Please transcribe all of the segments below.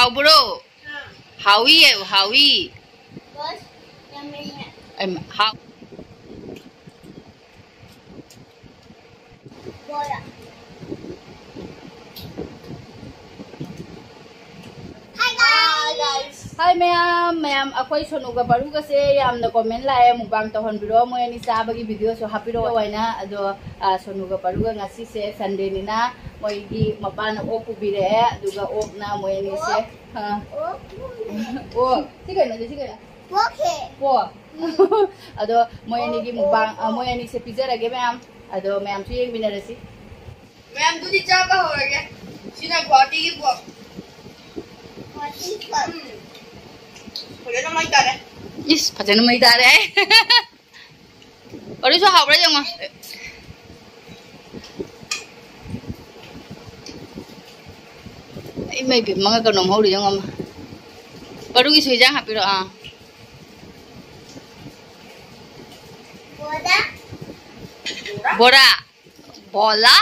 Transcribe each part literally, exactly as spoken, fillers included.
ꯍꯥꯎꯕ꯭ꯔꯣ? ꯍꯥꯎꯏ ꯍꯥꯏꯌꯨ, ꯍꯥꯎꯏ꯫ ꯑꯩꯃ, ꯍꯥꯎ꯫ Hi ꯃꯌꯥꯝ, ꯃꯌꯥꯝ, ꯑꯩꯈꯣꯏ ꯁꯣꯅꯨꯒ ꯄꯔꯨꯒꯁꯦ ꯌꯥꯝꯅ comment ꯂꯥꯛꯑꯦ, mukbang ꯇꯧꯍꯟꯕꯤꯔꯣ, ꯃꯣꯏ ꯑꯅꯤ ꯆꯥꯕꯒꯤ videoꯁꯨ ꯍꯥꯞꯄꯤꯔꯛꯑꯣ ꯍꯥꯏꯅ꯫ ꯑꯗꯣ, ꯑ, ꯁꯣꯅꯨꯒ ꯄꯔꯨꯒ ꯉꯁꯤꯁꯦ Sundayꯅꯤꯅ ꯃꯣꯏꯒꯤ ꯃꯄꯥꯅ ꯑꯣꯛ ꯄꯨꯕꯤꯔꯛꯑꯦ, ꯑꯗꯨꯒ ꯑꯣꯛꯅ ꯃꯣꯏ ꯑꯅꯤꯁꯦ, ꯑ, ꯑꯣꯛ, ꯁꯤ ꯀꯩꯅꯣ, ꯁꯤ ꯀꯩꯅꯣ? ꯑꯣꯛꯁꯦ꯫ ꯑꯣꯛ꯫ ꯑꯗꯣ ꯃꯣꯏ ꯑꯅꯤꯒꯤ mukbang, ꯑ, ꯃꯣꯏ ꯑꯅꯤꯁꯦ ꯄꯤꯖꯔꯒꯦ ꯃꯌꯥꯝ꯫ ꯑꯗꯣ ꯃꯌꯥꯝꯁꯨ ꯌꯦꯡꯃꯤꯟꯅꯔꯁꯤ꯫ ꯃꯌꯥꯝꯗꯨꯗꯤ ꯆꯥꯕ ꯍꯧꯔꯒꯦ꯫ ꯁꯤꯅ ꯒꯨꯋꯥꯍꯥꯇꯤꯒꯤ pork꯫ ꯒꯨꯋꯥꯍꯥꯇꯤ pork꯫ ꯎꯝ꯫ ꯐꯖꯅ ꯃꯩ ꯇꯥꯔꯦ꯫ ꯏꯁ, ꯐꯖꯅ ꯃꯩ ꯇꯥꯔꯦ꯫ ꯄꯔꯨꯁꯨ ꯍꯥꯎꯕ꯭ꯔꯥ ꯌꯦꯡꯉꯣ꯫ ꯏꯃꯩ ꯄꯦꯝꯃ, ꯀꯩꯅꯣꯝ ꯍꯧꯔꯤ ꯌꯦꯡꯉꯣ ꯑꯃ꯫ ꯄꯔꯨꯒꯤꯁꯨ ꯍꯤꯟꯖꯥꯡ ꯍꯥꯞꯄꯤꯔꯣ? ꯑꯥ꯫ ꯕꯣꯔꯥ꯫ ꯕꯣꯔꯥ꯫ ꯕꯣꯂꯥ?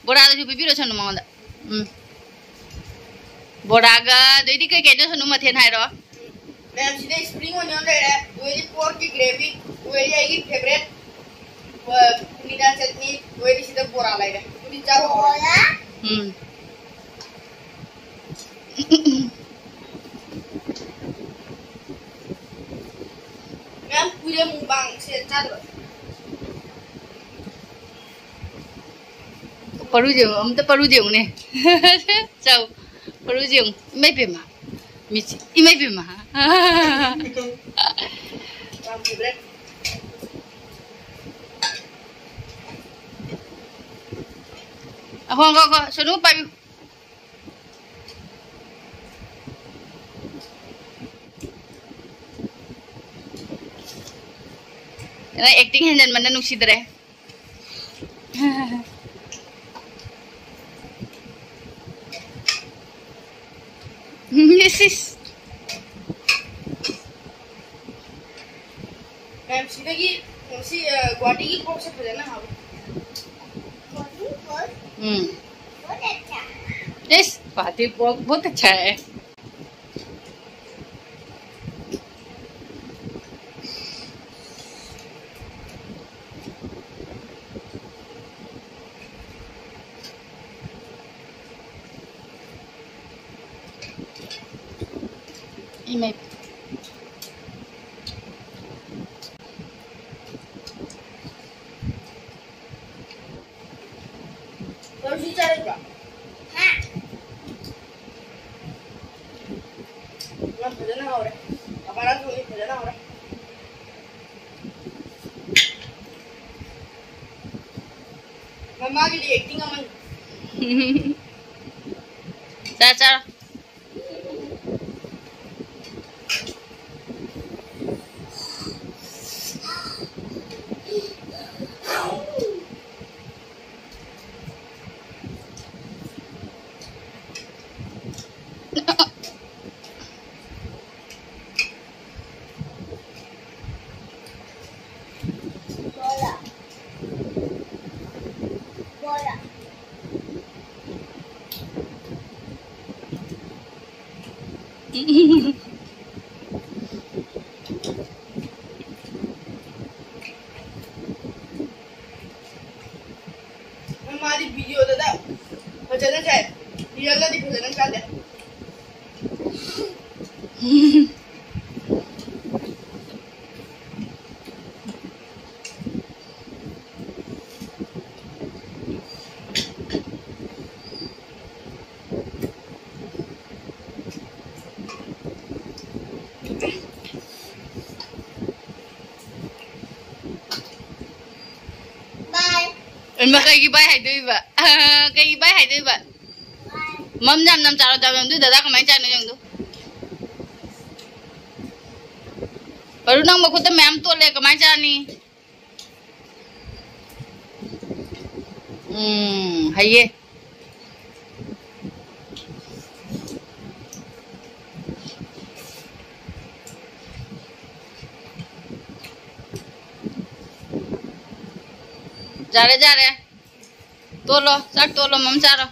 ꯕꯣꯔꯥꯗꯨꯁꯨ ꯄꯤꯕꯤꯔꯣ ꯁꯣꯅꯨ ꯃꯉꯣꯟꯗ꯫ ꯎꯝ꯫ ꯕꯣꯔꯥꯒ, ꯑꯗꯩꯗꯤ ꯀꯩ ꯀꯩꯅꯣ ꯁꯣꯅꯨ ꯃꯊꯦꯜ ꯍꯥꯏꯔꯣ? ꯃꯌꯥꯝ, ꯁꯤꯗ spring onion ꯂꯩꯔꯦ, ꯑꯗꯩꯗꯤ porkꯀꯤ gravy, ꯑꯗꯩꯗꯤ ꯑꯩꯒꯤ favourite, ꯑ, ꯄꯨꯗꯤꯅꯥ ꯆꯠꯅꯤ, ꯑꯗꯩꯗꯤ ꯁꯤꯗ ꯕꯣꯔꯥ ꯂꯩꯔꯦ꯫ ꯑꯗꯨꯗꯤ ꯆꯥꯕ ꯍꯧꯔꯣ꯫ ꯕꯣꯔꯥ? ꯎꯝ꯫ ꯃꯌꯥꯝ ꯀꯨꯏꯔꯦ mukbangꯁꯦ ꯆꯥꯗꯕ꯫ ꯄꯔꯨ ꯌꯦꯡꯉꯨ, ꯑꯝꯇ ꯄꯔꯨ ꯌꯦꯡꯉꯨꯅꯦ꯫ ꯆꯥꯎ, ꯄꯔꯨ ꯌꯦꯡꯉꯨ꯫ ꯏꯃꯥꯏ ꯄꯦꯝꯃ꯫ ꯃꯤꯠꯁꯤ, ꯏꯃꯥꯏ ꯄꯦꯝꯃ꯫ ꯌꯥꯝ ꯀꯨꯏꯔꯦ꯫ ꯑꯍꯣ, ꯍꯣ, ꯍꯣ, ꯁꯣꯅꯨ ꯄꯥꯏꯌꯨ꯫ ꯅꯪ acting ꯍꯦꯟꯖꯟꯕꯅ ꯅꯨꯡꯁꯤꯗ꯭ꯔꯦ꯫ ꯏꯁ, ꯏꯁ꯫ ꯃꯌꯥꯝ, ꯁꯤꯗꯒꯤ ꯉꯁꯤ, ꯑ, ꯒꯨꯋꯥꯍꯥꯇꯤꯒꯤ porkꯁꯦ ꯐꯖꯅ ꯍꯥꯎꯋꯤ꯫ ꯎꯝ꯫ ꯏꯁ, पाती पोक बहुत अच्छा है। इमें ꯇꯧꯔꯁꯤ ꯆꯥꯔꯣꯏꯗ꯭ꯔꯣ? ꯍꯥ? ꯌꯥꯝ ꯐꯖꯅ ꯍꯧꯔꯦ꯫ ꯃꯄꯥꯟ ꯊꯣꯡꯉꯤ ꯐꯖꯅ ꯍꯧꯔꯦ꯫ ꯃꯃꯥꯒꯤꯗꯤ acting ꯑꯃꯅꯤ꯫ ꯆꯥ ꯆꯥ꯫ ꯃꯥꯗꯤ video ꯗꯗ ꯐꯖꯅ ꯁꯥꯏ, real ꯗꯗꯤ ꯐꯖꯅ ꯁꯥꯗꯦ꯫ ꯏꯃꯥ, ꯀꯩꯒꯤ bye ꯍꯥꯏꯗꯣꯏꯕ? ꯀꯩꯒꯤ bye ꯍꯥꯏꯗꯣꯏꯕ? ꯃꯝ ꯌꯥꯝ ꯅꯝ ꯆꯥꯔꯣ, ꯗꯥ ꯃꯝꯗꯨ ꯗꯗꯥ ꯀꯃꯥꯏꯅ ꯆꯥꯔꯤꯅꯣ ꯌꯦꯡꯗꯨ꯫ ꯕꯔꯨ, ꯅꯪ ꯃꯈꯨꯠꯇ ꯃꯌꯥꯝ ꯇꯣꯠꯂꯦ, ꯀꯃꯥꯏꯅ ꯆꯥꯔꯅꯤ? ꯎꯝ, ꯍꯩꯌꯦ꯫ ꯌꯥꯔꯦ, ꯌꯥꯔꯦ꯫ ꯇꯣꯠꯂꯣ, ꯆꯥꯛ ꯇꯣꯠꯂꯣ, ꯃꯝ ꯆꯥꯔꯣ꯫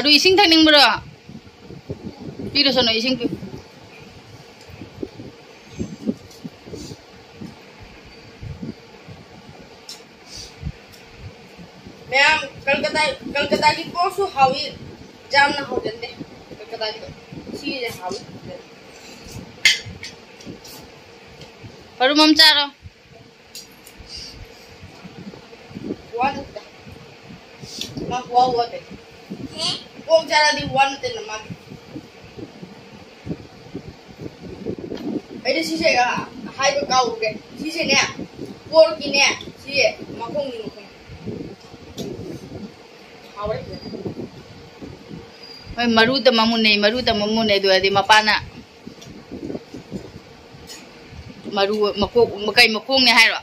ꯑꯗꯨ ꯏꯁꯤꯡ ꯊꯛꯅꯤꯡꯕ꯭ꯔꯣ? ꯄꯤꯔꯨꯁꯅꯨ, ꯏꯁꯤꯡ ꯄꯤ-, ꯃꯌꯥꯝ, ꯀꯜꯀꯇꯥ, ꯀꯜꯀꯇꯥꯒꯤ ꯄꯣꯔꯛꯁꯨ ꯍꯥꯎꯏ, ꯌꯥꯝꯅ ꯍꯥꯎꯖꯗꯦ꯫ ꯀꯜꯀꯇꯥꯒꯤꯗꯣ ꯁꯤꯁꯦ ꯍꯥꯎꯏ꯫ ꯄꯔꯨꯝ ꯑꯃ ꯆꯥꯔꯣ꯫ ꯋꯥꯗꯦꯗ꯫ ꯃꯥ ꯋꯥ ꯋꯥꯗꯦ꯫ ꯄꯣꯔꯛ ꯆꯥꯔꯗꯤ ꯋꯥ ꯅꯠꯇꯦꯅ ꯃꯥꯒꯤ꯫ ꯑꯩꯗꯤ ꯁꯤꯁꯦ, ꯑ, ꯍꯥꯏꯕ ꯀꯥꯎꯔꯨꯔꯦ꯫ ꯁꯤꯁꯦꯅꯦ, ꯄꯣꯔꯛꯀꯤꯅꯦ, ꯁꯤꯁꯦ ꯃꯈꯣꯡꯅꯤ, ꯃꯈꯣꯡ꯫ ꯍꯥꯎꯔꯦ꯫ ꯍꯣꯏ, ꯃꯔꯨꯗ ꯃꯃꯨꯟꯅꯩ, ꯃꯔꯨꯗ ꯃꯃꯨꯟꯅꯩ꯫ ꯑꯗꯨ ꯑꯣꯏꯔꯗꯤ ꯃꯄꯥꯅ ꯃꯔꯨ, ꯃꯀꯣꯛ, ꯀꯩ ꯃꯈꯣꯡꯅꯦ ꯍꯥꯏꯔꯣ?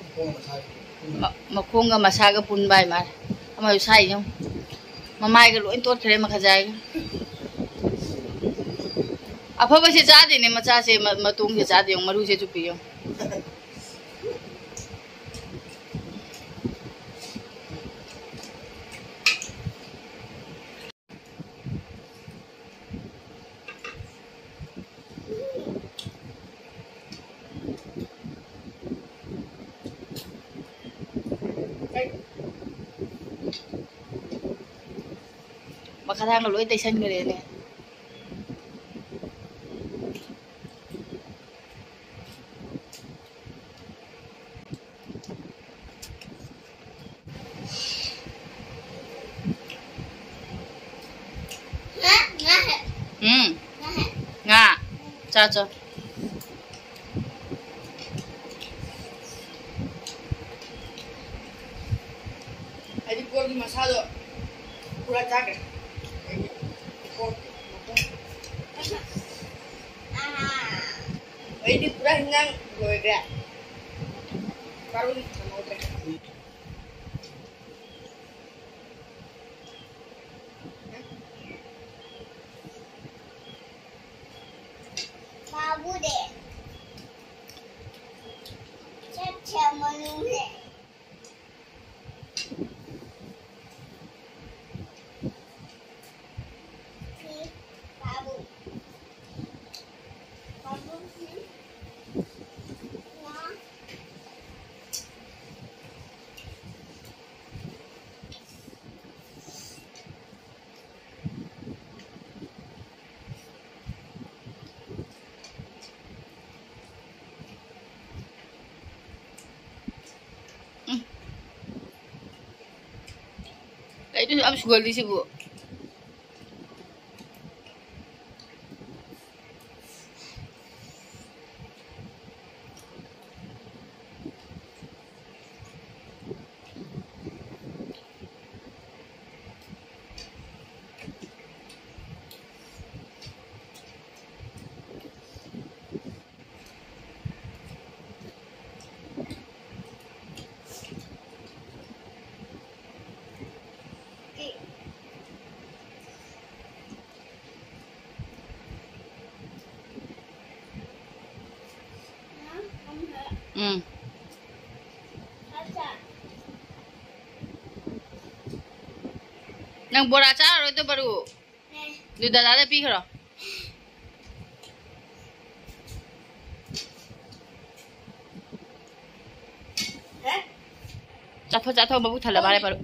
ꯃꯈꯣꯡ ꯃꯁꯥꯒꯤ꯫ ꯃ-, ꯃꯈꯣꯡꯒ ꯃꯁꯥꯒ ꯄꯨꯟꯕ ꯍꯥꯏ ꯃꯥꯜꯂꯦ꯫ ꯑꯃꯁꯨ ꯁꯥꯏ ꯌꯦꯡꯉꯨ꯫ ꯃꯃꯥꯏꯒ ꯂꯣꯏ ꯇꯣꯠꯈ꯭ꯔꯦ ꯃꯈꯥꯖꯥꯏꯒ꯫ ꯑꯐꯕꯁꯦ ꯆꯥꯗꯦꯅꯦ ꯃꯆꯥꯁꯦ, ꯃ-, ꯃꯇꯣꯡꯁꯦ ꯆꯥꯗꯦ ꯌꯦꯡꯉꯨ, ꯃꯔꯨꯁꯦ ꯆꯨꯞꯄꯤ ꯌꯦꯡꯉꯨ꯫ ꯃꯈꯥ ꯊꯥꯡꯒ ꯂꯣꯏ ꯇꯩꯁꯟꯈ꯭ꯔꯦꯅꯦ꯫ ꯎꯝ꯫ ꯉꯥ꯫ ꯆꯥ ꯆꯥ꯫ ꯑꯩꯗꯤ ꯄꯣꯔꯛꯀꯤ ꯃꯁꯥꯗꯣ ꯄꯨꯔꯥ ꯆꯥꯈ꯭ꯔꯦ꯫ ꯑꯩꯗꯤ ꯄꯣꯔꯛꯀꯤ ꯃꯈꯣꯡ꯫ ꯑꯩꯗꯤ ꯄꯨꯔꯥ ꯍꯤꯟꯖꯥꯡ ꯂꯣꯏꯈ꯭ꯔꯦ꯫ ꯃꯔꯨꯗꯤ ꯊꯝꯍꯧꯗ꯭ꯔꯦ꯫ ꯃꯥꯕꯨꯗꯤ ꯆꯠꯈ꯭ꯔ ꯃꯅꯨꯡꯗ꯫ ꯌꯥꯝ ꯁꯨꯒꯜꯂꯤꯁꯤꯕꯨ꯫ ꯎꯝ꯫ ꯅꯪ ꯕꯣꯔꯥ ꯆꯥꯔꯔꯣꯏꯗꯣ, ꯕꯔꯨ? ꯑꯗꯨ ꯗꯗꯥꯗ ꯄꯤꯈ꯭ꯔꯣ꯫ ꯆꯥꯊꯣꯛ, ꯆꯥꯊꯣꯛ, ꯃꯕꯨꯛ ꯊꯜꯂ ꯃꯥꯜꯂꯦ, ꯕꯔꯨ꯫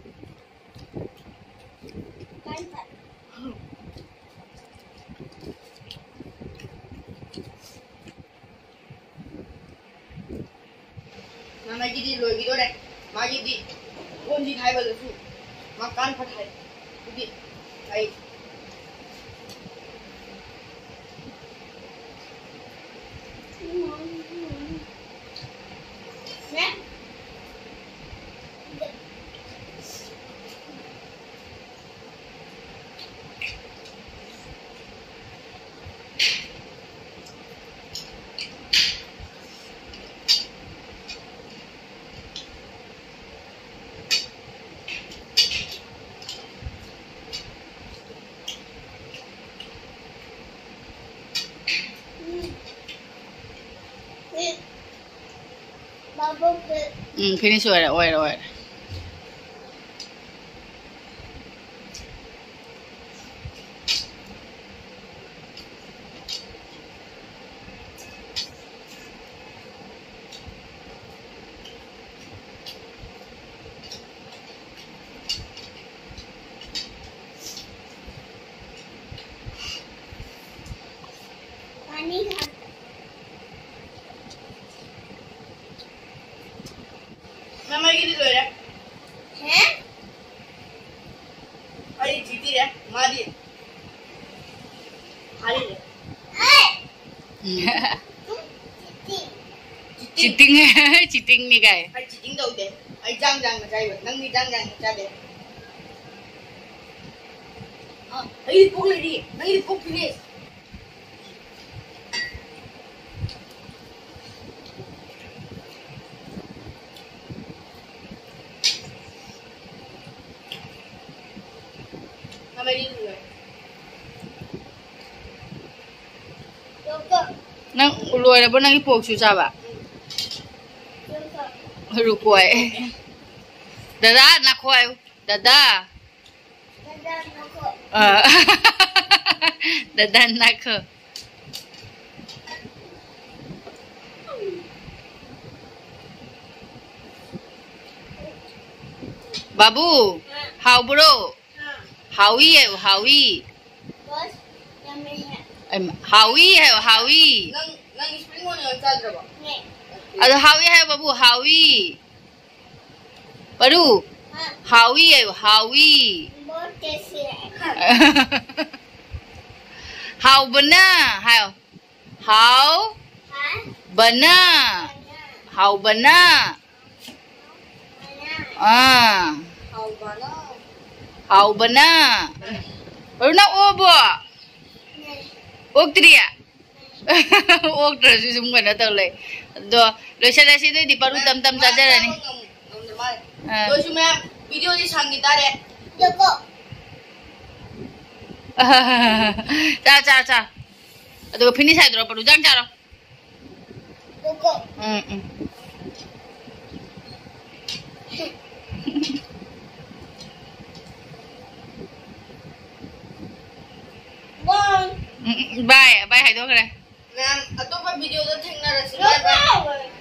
ꯃꯃꯥꯒꯤꯗꯤ ꯂꯣꯏꯈꯤꯗꯣꯔꯦ꯫ ꯃꯥꯒꯤꯗꯤ ꯀꯣꯟꯗꯤ ꯍꯥꯏꯕꯗꯁꯨ ꯃꯥ ꯀꯥꯟ ꯐꯠ ꯍꯥꯏ꯫ ꯑꯗꯨꯗꯤ ꯑꯩ ꯎꯝ, finish ꯑꯣꯏꯔꯦ, ꯑꯣꯏꯔꯦ, ꯑꯣꯏꯔꯦ꯫ ꯃꯃꯥꯒꯤꯗꯤ ꯂꯣꯏꯔꯦ꯫ ꯍꯦ? Cheating ꯅꯤ ꯀꯥꯏ꯫ ꯑꯩ cheating ꯇꯧꯗꯦ꯫ ꯑꯩ ꯖꯥꯡ ꯖꯥꯡꯅ ꯆꯥꯏꯕ꯫ ꯅꯪꯗꯤ ꯖꯥꯡ ꯖꯥꯡꯅ ꯆꯥꯗꯦ꯫ ꯑ, ꯑꯩꯗꯤ ꯄꯣꯛ ꯂꯩꯔꯤ꯫ ꯅꯪꯗꯤ ꯄꯣꯛ ꯐꯤꯅꯤꯁ꯫ ꯅꯪ ꯂꯣꯏꯔꯕꯣ ꯅꯪꯒꯤ ꯄꯣꯛꯁꯨ ꯆꯥꯕ? ꯔꯨꯀꯣꯏ꯫ ꯗꯗꯥ ꯅꯈꯣꯏ꯫ ꯗꯗꯥ꯫ ꯑ꯫ ꯗꯗꯥ ꯅꯈꯣꯏ꯫ ꯕꯥꯕꯨ, ꯍꯥꯎꯕ꯭ꯔꯣ? ꯍꯥꯎꯏ ꯍꯥꯏꯌꯣ, ꯍꯥꯎꯏ꯫ ꯍꯥꯎꯏ ꯍꯥꯏꯌꯣ, ꯍꯥꯎꯏ꯫ ꯅꯪ, ꯅꯪ spring onion ꯆꯥꯗ꯭ꯔꯕꯣ? ꯑꯗꯣ ꯍꯥꯎꯏ ꯍꯥꯏꯌꯣ, ꯕꯥꯕꯨ, ꯍꯥꯎꯏ꯫ ꯄꯔꯨ, ꯍꯥꯎꯏ ꯍꯥꯏꯌꯣ, ꯍꯥꯎꯏ꯫ ꯍꯥꯎꯕꯅ ꯍꯥꯏꯌꯣ꯫ ꯍꯥꯎ ꯕꯅ꯫ ꯍꯥꯎꯕꯅ꯫ ꯑꯥ꯫ ꯍꯥꯎꯕꯅ꯫ ꯕꯔꯨꯅ ꯑꯣꯕꯣ? ꯑꯣꯛꯇ꯭ꯔꯤ? ꯑꯣꯛꯇ꯭ꯔꯁꯨ ꯁꯨꯝ ꯀꯩꯅꯣ ꯇꯧ ꯂꯩ꯫ ꯑꯗꯣ ꯂꯣꯏꯁꯤꯜꯂꯁꯤ, ꯑꯗꯨꯏꯗꯤ ꯄꯔꯨ ꯇꯝ ꯇꯝ ꯆꯥꯖꯔꯅꯤ꯫ ꯑꯥ꯫ ꯂꯣꯏꯁꯨ ꯃꯌꯥꯝ, video ꯗꯤ ꯁꯥꯡꯈꯤ ꯇꯥꯔꯦ꯫ ꯆꯥ, ꯆꯥ, ꯆꯥ꯫ ꯑꯗꯨꯒ finish ꯍꯥꯏꯗ꯭ꯔꯣ, ꯄꯔꯨ ꯆꯥꯡ ꯆꯥꯔꯣ꯫ ꯎꯝ, ꯎꯝ꯫ ꯎꯝ, ꯎꯝ, bye, bye ꯍꯥꯏꯗꯣꯛꯈ꯭ꯔꯦ꯫ ꯃꯌꯥꯝ, ꯑꯇꯣꯞꯄ video ꯗ ꯊꯦꯡꯅꯔꯁꯤ꯫ Bye, bye꯫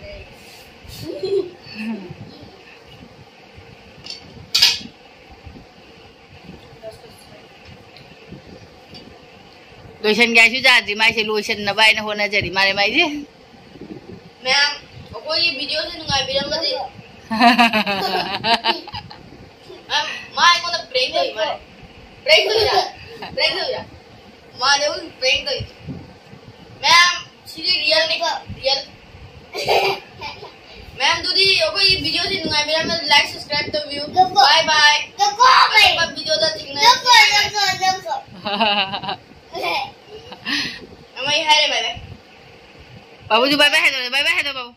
ꯂꯣꯏꯁꯟꯒꯦ ꯍꯥꯏꯁꯨ ꯌꯥꯗ꯭ꯔꯤ, ꯃꯥꯏꯁꯦ ꯂꯣꯏꯁꯟꯅꯕ ꯍꯥꯏꯅ ꯍꯣꯠꯅꯖꯔꯤ ꯃꯥꯅꯦ ꯃꯥꯏꯁꯦ꯫ ꯃꯌꯥꯝ, ꯑꯩꯈꯣꯏꯒꯤ video ꯁꯦ ꯅꯨꯡꯉꯥꯏꯕꯤꯔꯝꯃꯗꯤ, ꯃꯥ, ꯃꯥ ꯑꯩꯉꯣꯟꯗ prank ꯇꯧꯔꯤ ꯃꯥꯅꯦ꯫ Prank ꯇꯧꯔꯤꯔꯥ? Prank ꯇꯧꯔꯤꯔꯥ? ꯃꯥꯅꯦ, ꯑꯩꯈꯣꯏ prank ꯇꯧꯔꯤꯁꯦ꯫ ꯃꯌꯥꯝ, ꯁꯤꯗꯤ real ꯅꯤ, real꯫ ꯃꯌꯥꯝꯗꯨꯗꯤ ꯑꯩꯈꯣꯏꯒꯤ video ꯁꯤ ꯅꯨꯡꯉꯥꯏꯕꯤꯔꯝꯃꯗꯤ like subscribe ꯇꯧꯕꯤꯌꯨ꯫ ꯂꯧꯀꯣ꯫ Bye bye. ꯂꯧꯀꯣ ꯕꯥꯏ꯫ ꯑꯇꯣꯞꯄ video ꯗ ꯊꯦꯡꯅꯔꯁꯤ꯫ ꯂꯧꯀꯣ ꯂꯧꯀꯣ ꯂꯧꯀꯣ꯫ ꯑꯃ ꯑꯩ ꯍꯥꯏꯔꯦ bye bye. ꯕꯥꯕꯨꯁꯨ bye bye ꯍꯥꯏꯗꯣꯔꯦ, bye bye ꯍꯥꯏꯗꯣ ꯕꯥꯕꯨ꯫